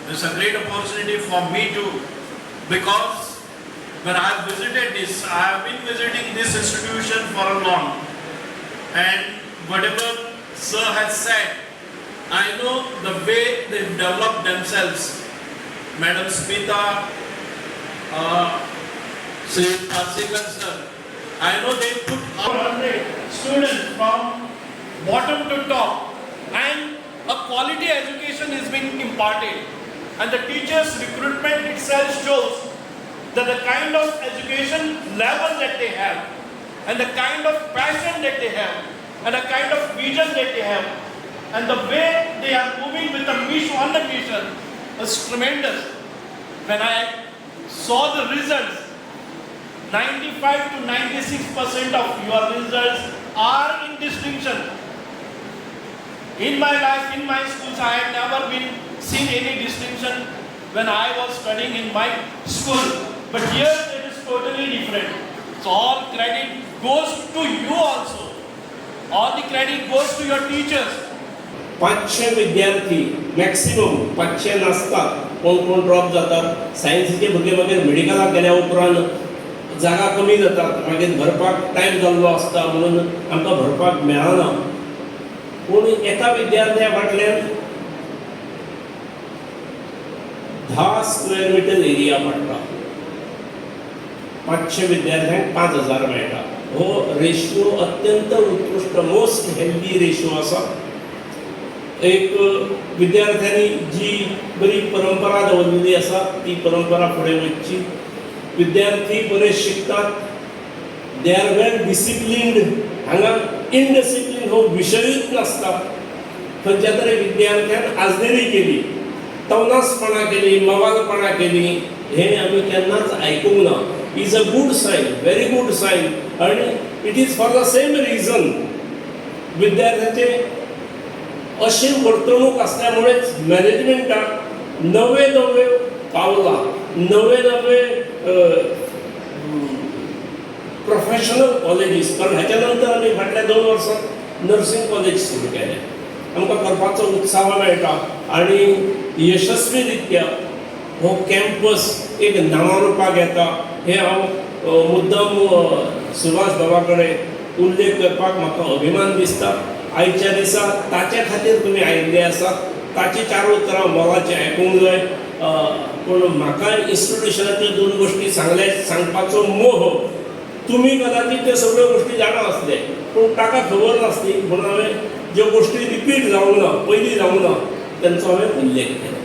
It's a great opportunity for me too, because when I have visited this, I have been visiting this institution for a long, and whatever sir has said, I know the way they develop themselves. Madam Smita, Sri Parsekar sir, I know they put 400 students from bottom to top, and a quality education is being imparted. And the teachers' recruitment itself shows that the kind of education level that they have, and the kind of passion that they have, and the kind of vision that they have, and the way they are moving with the mission on the mission is tremendous. When I saw the results, 95 to 96% of your results are in distinction. In my life, in my schools, I have never been seen any distinction when I was studying in my school. But here it is totally different. So all credit goes to you also. All the credit goes to your teachers. 500 विद्यार्थी maximum, 500 नासतात, कोण कोण drop जातात. सायन्सीचे भुरगे मागीर मेडिकलाक गेल्या उपरांत जागा कमी जातात, मागीर भरपाक टायम जाल्लो आसता म्हणून आमकां भरपाक मेळना. पूण एका विद्यार्थ्या फाटल्यान 10 स्क्वेअर मिटर एरिया पडटा. 500 विद्यार्थ्यांक 5000 मेळटा. हो रेशियो अत्यंत उत्कृश्ट, मोस्ट हेल्दी रेशियो आसा. एक विद्यार्थ्यांनी जी बरी परंपरा दवरलेली आसा, ती परंपरा फुडें वचची. विद्यार्थी बरे शिकतात, they are well disciplined. हांगा इनडिसिप्लीन हो विशयूच नासता. खंयच्या तरी विद्यार्थ्यान आजनेरी केली, तवनासपणां केली, मवालपणां केली, हें आमी केन्नाच आयकूंक ना. Is a good sign, very good sign. आनी it is for the same reason, विद्यार्थ्याचे अशी वर्तणूक आसल्यामुळेच मॅनेजमेंटाक नवे नवे पावलां, नवे नवे प्रोफेशनल कॉलेजीस, कारण ह्याच्या नंतर आमी फाटल्या 2 वर्सां नर्सिंग कॉलेज सुरू केलें. आमकां करपाचो उत्साह मेळटा आनी यशस्वी रित्या हो कॅम्पस एक नांवारूपाक येता, हें हांव मुद्दम सुभाष बाबा कडेन उल्लेख करपाक म्हाका अभिमान दिसता. आयच्या दिसा ताच्या खातीर तुमी आयिल्ले आसा. ताची चार उतरां मोलाचीं आयकूंक जाय. पूण म्हाका इन्स्टिट्युशनाच्यो दोन गोश्टी सांगले, सांगपाचो मोह. तुमी कदाचित त्यो सगळ्यो गोश्टी जाणा आसले, पूण ताका खबर नासली, म्हणून हांवें ज्यो गोश्टी रिपीट जावंक ना, पयलीं जावंक ना, तेंचो हांवें उल्लेख केलो.